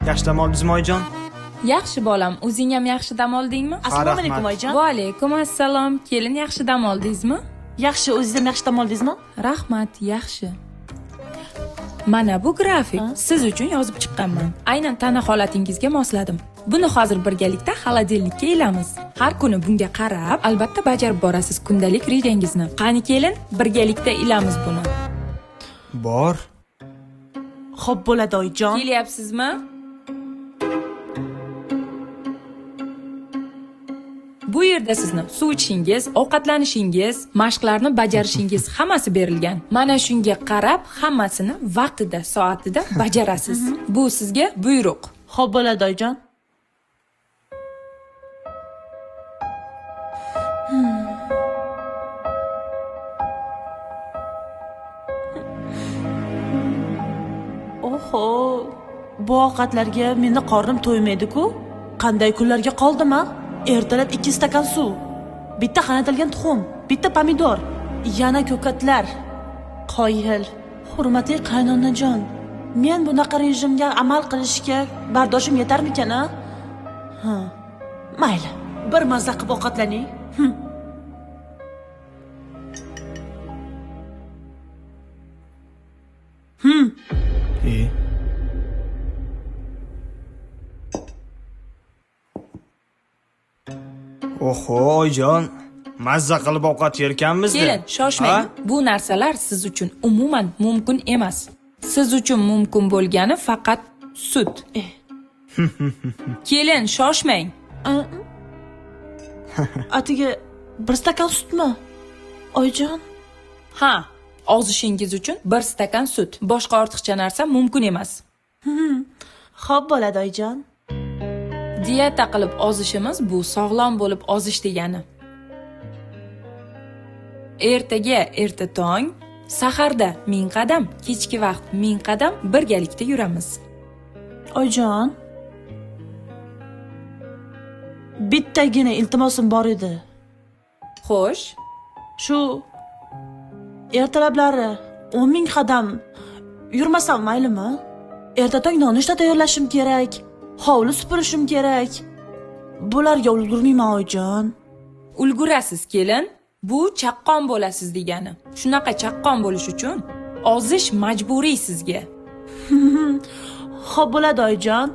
Yaxshi dam oldingizmi, oyijon? Yaxshi bolam, o'zing ham yaxshi dam oldingmi? Assalomu alaykum, oyijon. Va alaykum assalom. Kelin, yaxshi dam oldingizmi? Yaxshi, o'zingiz ham yaxshi dam oldingizmi? Rahmat, yaxshi. Mana bu grafik siz uchun yozib chiqqanman. Aynan tana holatingizga mosladim. Buni hozir birgalikda xolodilnikka ilamiz. Har kuni bunga qarab, albatta bajarib borasiz kundalik rejangizni. Qani kelin, birgalikda ilamiz buni. Bor. Xo'p bo'ladi, oyijon. Kelyapsizmi? Bu yerda sizni suv ichishingiz, ovqatlanishingiz, mashqlarni bajarishingiz hammasi berilgan. Mana shunga qarab hammasini vaqtida, soatida bajarasiz. Bu sizga buyruq. Xo'p bo'ladi, oyijon. Oho, bu ovqatlarga meni qornim to'ymaydi-ku. Qanday kunlarga qoldim-a? Ertalab 2 stakan suv, bitta qaynatilgan tuxum, bitta pomidor, yana ko'katlar. Qoyil, hurmatli qaynonajon, men bunaqa rejimga amal qilishga bardoshim yetarmikan, a? Ha, mayli, bir mazza qilib ovqatlaning. Oho, oyijon, mazza qilib ovqat yerkanmiz-da. Kelin, shoshmang. Bu narsalar siz uchun umuman mumkin emas. Siz uchun mumkin bo'lgani faqat sut. Kelin, shoshmang. Atiga 1 stakan sutmi? Oyijon? Ha, ozishingiz uchun 1 stakan sut. Boshqa ortiqcha narsa mumkin emas. Xo'p bo'ladi, oyijon. Dieta qilib ozishimiz bu sog'lom bo'lib ozish degani. Ertaga erta tong, saharda 1000 qadam, kechki vaqt 1000 qadam birgalikda yuramiz. Oyijon, bittagina iltimosim bor edi. Xo'sh, shu ertalablari 10 000 qadam yurmasam maylimi? Erta tong nonushta tayyorlashim kerak. Hovli supurishim kerak. Bularga ulgurmayman, oyijon. Ulgurasiz, kelin. Bu chaqqon bo'lasiz degani. Shunaqa chaqqon bo'lish uchun ozish majburiy sizga. Xo'p bo'ladi, oyijon.